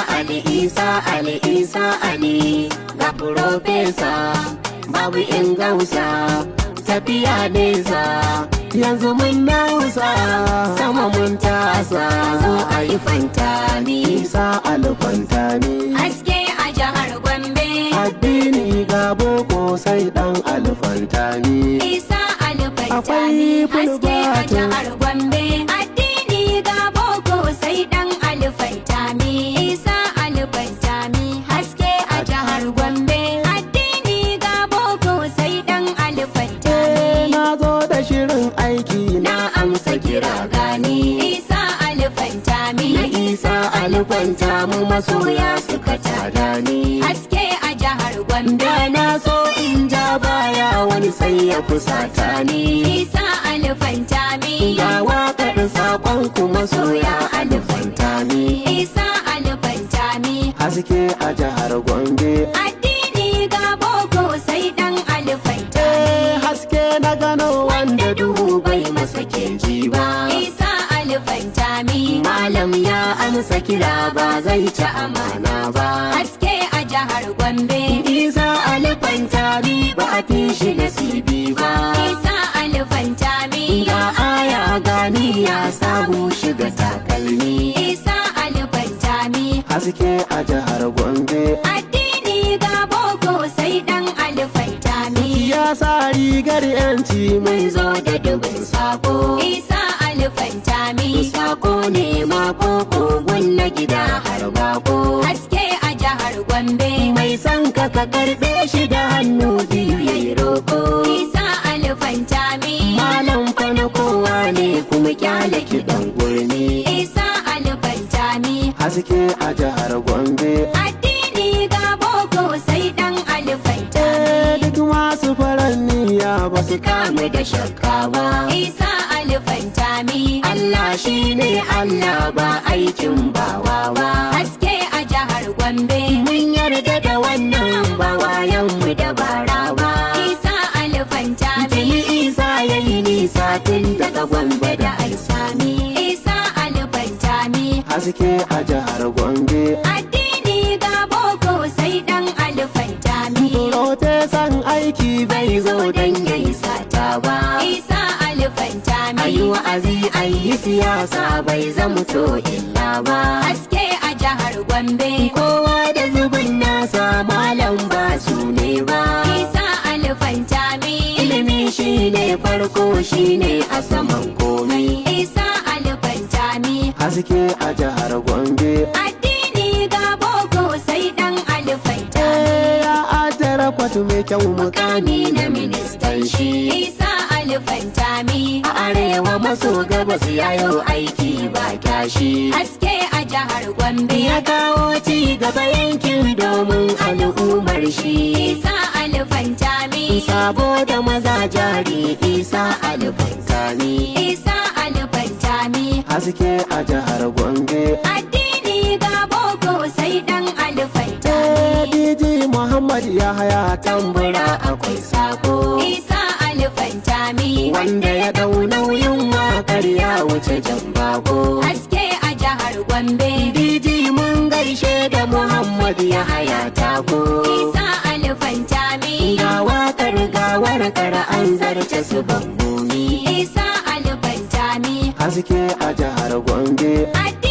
Ali, Isa Ali, Isa Ali. Ga Profesa, babu ingausa, tafiya nesa. Yanzu mun nausa, sama mun tasa, zo a yi Fantami. Isa Ali Fantami. Haske a jihar Gombe. Addini ga boko sai dan Ali Fantami. Isa Ali Fantami. Akwai Haske a Fulbato. jihar Gombe. Addini ga boko sai dan Ali Fantami. Isa Ali Fantami. Haske a jihar Gombe. Addini ga boko sai dan Ali Fantami. Na zo da shirin aiki na. Na amsa kira gani. Isa Ali Fantami. Na Isa Ali Fantami, masoya suka tada ni. Haske a jihar Gombe. Da na so in ja baya, wani sai ya fusata ni. Isa Ali Fantami. Ga waƙar saƙon ku, masoya Ali Fantami. Isa Ali Fantami. Haske a jihar Gombe. Addini ga boko sai dan Ali Fantami. Eh, haske na gano wanda duhu bai masa keji ba. Isa Ali Fantami. Malam ya amsa kira, ba zai ci amana ba. Haske a jihar Gombe. Isa Ali Fantami, ba a fi shi nasibi ba. Isa Ali Fantami. Ga aya gani ya samu shiga takalmi. Isa Ali Fantami. Haske a jihar Gombe. Addini ga boko sai dan Ali Fantami. Ya sa rigar yanci Mun zo da dubin sako. Isa Ali Fantami. Sako ne ma kogon na gida har bako. Haske a jihar Gombe. Mai son ka, ka karbe shi da hannu biyu yayi roko. Isa Ali Fantami. Malam fa na kowa ne, kuma kyale kiɗan gurmi. Isa Ali Fantami. Haske a jihar Gombe. Addini ga boko sai dan Ali Fantami. Eh, duk masu farar niyya ba su Su kamu da shakka ba. Isa Ali Fantami. Allah shi ne Allah, ba aikin bawa ba. Haske a jihar Gombe. Mun yarda da wannan, ba wayanmu da bara ba. Isa Ali Fantami. Tuni Isa ya yi nisa tun daga Gombe da Aisami. Isa Ali Fantami. Haske a jihar Gombe. Addini ga boko sai dan Ali Fantami. San aiki Bai zo don ya yi sata ba. Isa Ali Fantami. A yi wa'azi, a yi siyasa, bai zamto illa ba. Haske a jihar Gombe. Kowa da zubin nasa, malam ba su ne ba. Isa Ali Fantami. Ilimi shine farko, shine a saman komai. Isa Ali Fantami. Haske a jihar Gombe. Addini ga boko sai dan Ali Fantami. Eh, ya ajara kwatu mai kyau Mukami na ministan shi. Isa Ali Fantami. A arewa maso gabas yayo aiki ba kyashi. Haske a jihar Gombe. Ya kawo ci gaba yankin domin al'ummar shi. Isa Ali Fantami. Sabo da maza jari, Isa Ali Fantami. Isa Ali Fantami. Haske a jihar Gombe. Addini ga boko sai dan Ali Fantami. DG Muhammad Yahaya. Tambura akwai sako. Isa Ali Fantami. Wanda ya dau nauyin wakar ya wuce jan bako. Haske a jihar Gombe. DG, mun gaishe da Muhammad Yahaya Tako. Isa Ali Fantami. Ga wakar, ga warakar, an zarce su bambumi. Isa Ali Fantami. Haske a jihar Gombe. Addini